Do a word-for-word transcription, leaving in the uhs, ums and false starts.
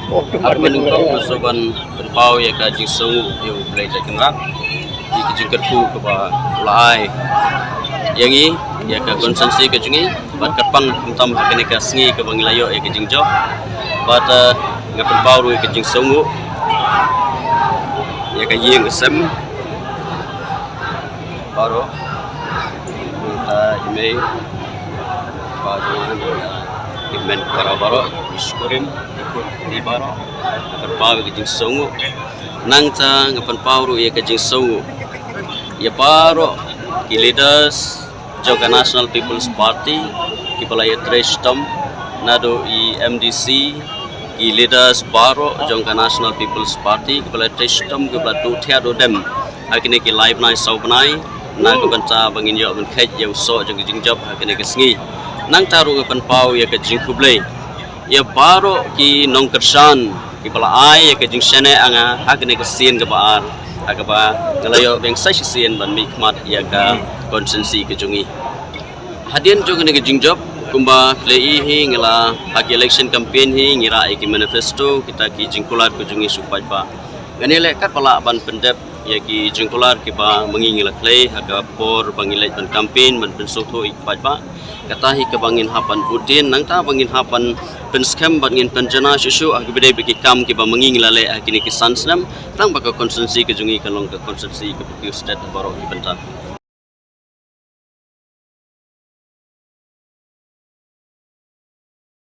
Ar mynnyngkong nga sngewbha ban pynpaw ïa ka jingsngewnguh ïa U Blei Jaiñtia Kynrad ïa ka jingkyrkhu kaba la ai ïa ngi, ïa ka constituency ka jong ngi. Bad kyrpang kumta ha kane ka sngi kaba ngi la ïoh ïa ka jingjop, bad eh, nga pynpaw ruh ïa ka jingsngewnguh ïa ka ïing ka sem baroh. Nangta i mei ba jong nga, i men para baroh, i shkurim, i kut i baroh. Nga pynpaw ïa ka jingsngewnguh. Nangta nga pynpaw ruh ïa ka jingsngewnguh ïa baroh ki leaders jong ka National People's Party kiba la ïatrei shitom, naduh i M D C, ki leaders baroh jong ka National People's Party kiba la ïatrei shitom, kiba la duh thiah duh dem ha kine ki lai bnai saw bnai na ka bynta ba ngin ïoh ban kheit ïa u soh jong ka jingjop ha kane ka sngi. Nangta ruh nga pynpaw ïa ka jingkhublei ïa baroh ki nongkyrshan kiba la ai ïa ka jingshaniah ïa nga ha kane ka sien kaba ar, ha kaba nga la ïoh biang sa shisien ban mihkhmat ïa ka constituency ka jong ngi. Hadien jong kane ka jingjop, kumba phi la ïohi hi, ngi la ha ki election campaign hi ngi rah ïa ki manifesto, kita ki jingkular ka jong ngi sha u paidbah. Ngan ïaleh katba lah ban pyndep ïa ki jingkular kiba ma ngi ngi la khlei ha ka por ba ngi leit ban campaign ban pynsngewthuh ïa ki paidbah. Kata hi kaba ngin hap ban bud dien, nangta ba ngin hap ban pynskhem bad ngin pynjanai shuh shuh ha kiba dei ba ki kam kiba ma ngi ngi la leh ha kine ki san snem, tang ba ka constituency ka jong ngi kan long ka constituency kaba kiew stet baroh ki bynta.